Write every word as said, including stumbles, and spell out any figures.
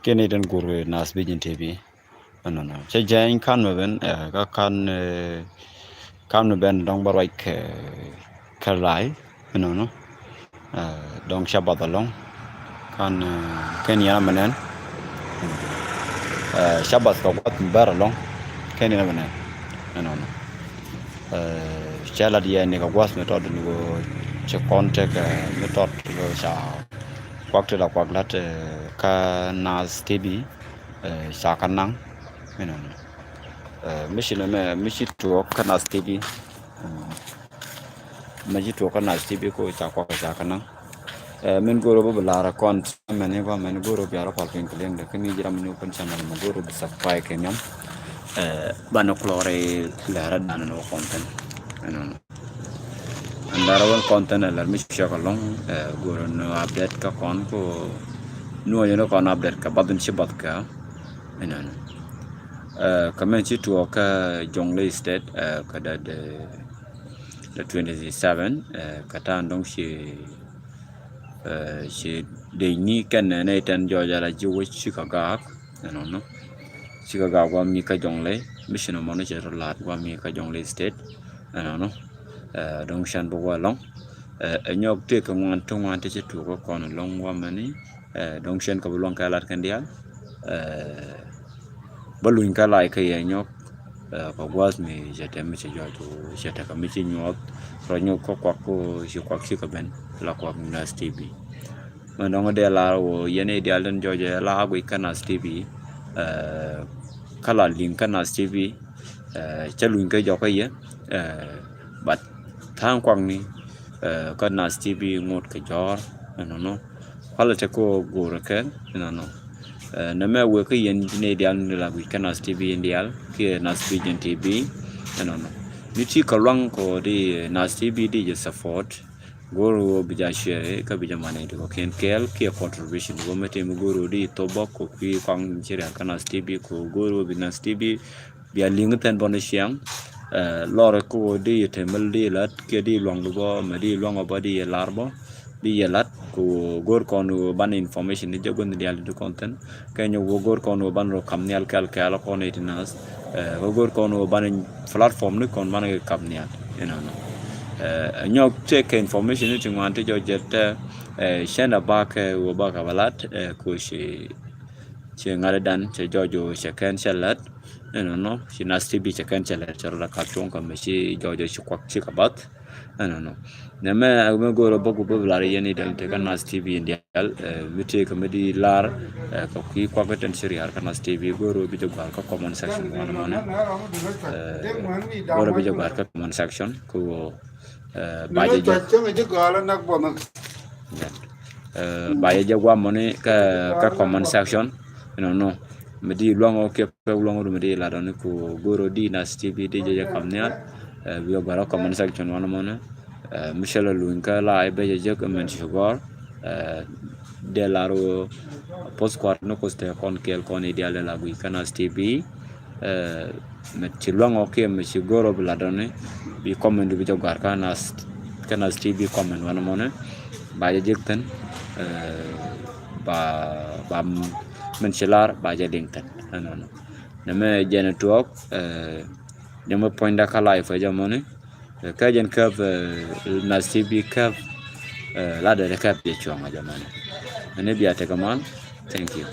Kɛn i̱ den gur Naath Vision T V. Ɛnɔnɔ cɛ jɛny kan mɛ ben, ɛ, kä kan, ɛ, kan mɛ ben dɔ̱ŋ bä ruac kɛ, kɛ lay. Ɛnɔnɔ, ɛ, dɔ̱ŋ Sabath ɛlɔ̱ŋ. Kan, ɛ, kɛn yɛn amɛ nɛn. Ɛ, Sabath kɛ gua̱th mi bär ɛlɔ̱ŋ. Kɛn yɛn amɛ nɛn. Ɛnɔnɔ, ɛ, cɛ lat yɛn ni kɛ gua̱th mi tɔt ni kɛ cɛ kɔn tekɛ mi tɔt kɛ ca kuak ti la kuak lat, ɛ, kä Naath T V, ɛ, ca kä naŋ. Ɛnɔnɔ, ɛ, mi ci nɛ mɛ mi ci tuɔɔk kä Naath T V. Ɛ, mɛ ci tuɔɔk kä Naath T V ko ca kuak ca kä naŋ. Ɛ, min go̱o̱r bä bi lar kɔn mɛn i̱ bä mɛn go̱o̱r bia rɔ pal piny kɛ liɛŋ dɛ kä ni jiram ni open channel mɛ go̱o̱r bi subscribe kɛ nyam. Ɛ, banɛ kulɔr lɛrɛ dan ni wä kɔn thin. Ɛnɔnɔ. Ɛn lɛrɛ wä kɔn thin ɛ lɛr mi cɛ kɛ lɔŋ, ɛ, go̱o̱r ni update kä kɔn ko ni wä yɛn kɔn update kä bath in ci bath kä. Ɛnɔnɔ. Ɛ, kä mɛn ci tuɔɔk kä Jonglei State, ɛ, kä dɛ dɛ twenty seven, ɛ, kä ta̱a̱n dɔ̱ŋ ci, ɛ, ci dec ni kɛn nɛ nɛ itɛn jɔɔc ala ji̱ wec ci kɛ gaak. Ɛnɔnɔ. Ci kɛ gaak guam mi kä Jonglei, mi ci nɔmɔ ni cɛ rɔ la̱a̱t guam mi kä Jonglei State. Ɛnɔnɔ. Ɛ, dɔ̱ŋ cɛn bä wä lɔŋ. Ɛ, ɛ nyɔk tëë kɛ ŋuan ti ŋuan ti ci tuɔɔk kä kɔn lɔŋ guam mɛni. Ɛ, dɔ̱ŋ cɛn kɛ bi luɔ̱ŋ kɛ lat kɛn diaal. Ɛ, bä luny kä lay kä yɛ nyɔk, ɛ, kɛ gua̱th mi cɛ tɛm mi cɛ jɔɔc, cɛ tɛk kɛ mi ci nyuɔth rɔ nyɔk kä kuak ko ci kuak ci kɛ ben la kuak Naath T V. Mɛ dɔ̱ŋ dee lar wä yɛn i̱ diaal den jɔɔc ɛ la guic kä Naath T V, ɛ, kä la liŋ kä Naath T V, ɛ, cä luny kä jɔk kä yɛ, ɛ, but tha̱a̱ŋ kuakni, ɛ, kä Naath T V ŋot kɛ jɔ̱ɔ̱r, ɛnɔnɔ. Kualɛ te ko go̱o̱rä kɛ, ɛnɔnɔ. Ɛ, nɛmɛ wek kä yɛn ni diaal ni la guic kä Naath T V in diaal, kiɛ Naath Vision T V, ɛnɔnɔ. Ni ti kɛ luaŋ kɔ di Naath T V di jɛ support, go̱o̱r wä bi ja share, kä bi ja mani di kɔ kɛn kɛɛl, kiɛ contribution, wä mɛ ti mi go̱o̱r wä di thobɔ, kɔ kui̱ kɔaŋ ci rial kä Naath T V, kɔ go̱o̱r wä bi Naath T V, bia liŋ thin bɔni ciaŋ, ɛ, lɔr ko di yɛ temel di yɛ lat, kiɛ di luaŋ di bɔ, mɛ di luaŋ bɔ di yɛ lar bɔ, di yɛ lat, ko go̱o̱r kɔn wä ban information di jɛ gua̱n diaal di kɔn thin, kɛ nyɔk wä go̱o̱r kɔn wä ban rɔ kam nial kɛl kɛl kɔn iti Naath, ɛ, wä go̱o̱r kɔn wä ban platform ni kɔn ban kɛ kam nial, you know, no. Ɛ, nyɔk tëë kɛ information ni ti ŋuan ti jɔ jɛ tɛ, ɛ, cɛn a bakɛ wä bakɛ ba lat, ɛ, ko ci, ci ŋa̱t dan, cɛ jɔɔc wä cɛ kɛn cɛ lat, ɛnɔnɔ, ci Naath T V cɛ kɛn cɛ lɛr cɛ rɔ la kap cuɔ̱ŋ kä mɛ ci jɔɔc ci kuak ci kɛ bath, ɛnɔnɔ. Nɛmɛ mɛ go̱o̱r bä gup bä lar yɛn i̱ dɛl tekɛ Naath T V in diaal, ɛ, mi tëëkɛ mi di lar, ɛ, kɛ kui̱ kuak tɛn ci riar kä Naath T V go̱o̱r bi jɛ gua̱r kä comment section wanɛ mɔnɛ. Ɛ, go̱o̱r bi jɛ gua̱r kä comment section ko, ɛ, ba jɛ jɛ. Ɛ, ba jɛ jɛ guam mɔni kä, kä comment section. Ɛnɔnɔ. Mi di luaŋ ɔ kiɛ pɛ luaŋ ɔ du mi di la dɔni ko go̱o̱r di Naath T V di jɛ jɛ kam nial. Ɛ, bi jɛ gua̱r kä comment section wanɛ mɔnɛ. Ɛ, mi cɛ lɛ luny kä la i̱ bɛ jɛ jɛ kä mɛn ci gɔr. Ɛ, dee lar wä post kuat ni kuth tɛ kɔn kɛɛl kɔn i̱ diaal dee la guic kä Naath T V. Ɛ, mɛ ci luaŋ ɔ kiɛ mɛ ci go̱o̱r ɔ bi lat dɔni bi comment bi jɛ gua̱r kä Naath, kä Naath T V comment wanɛ mɔnɛ. Ba jɛ jek thin, ɛ, ba, ba m-, mɛn ci lar ba jɛ liŋ thin. Ɛnɔnɔ. Nɛmɛ jɛn tuɔɔk, ɛ, jɛ mɛ puɔ̱nyda kä live ɛ jɛ mɔni. Ɛ, kä jɛn käp, ɛ, Naath T V käp, ɛ, la dee käp jɛ cuɔ̱ŋ ɛ jɛ mɔni. Ɛn i̱ bia tekɛ man. Thank you.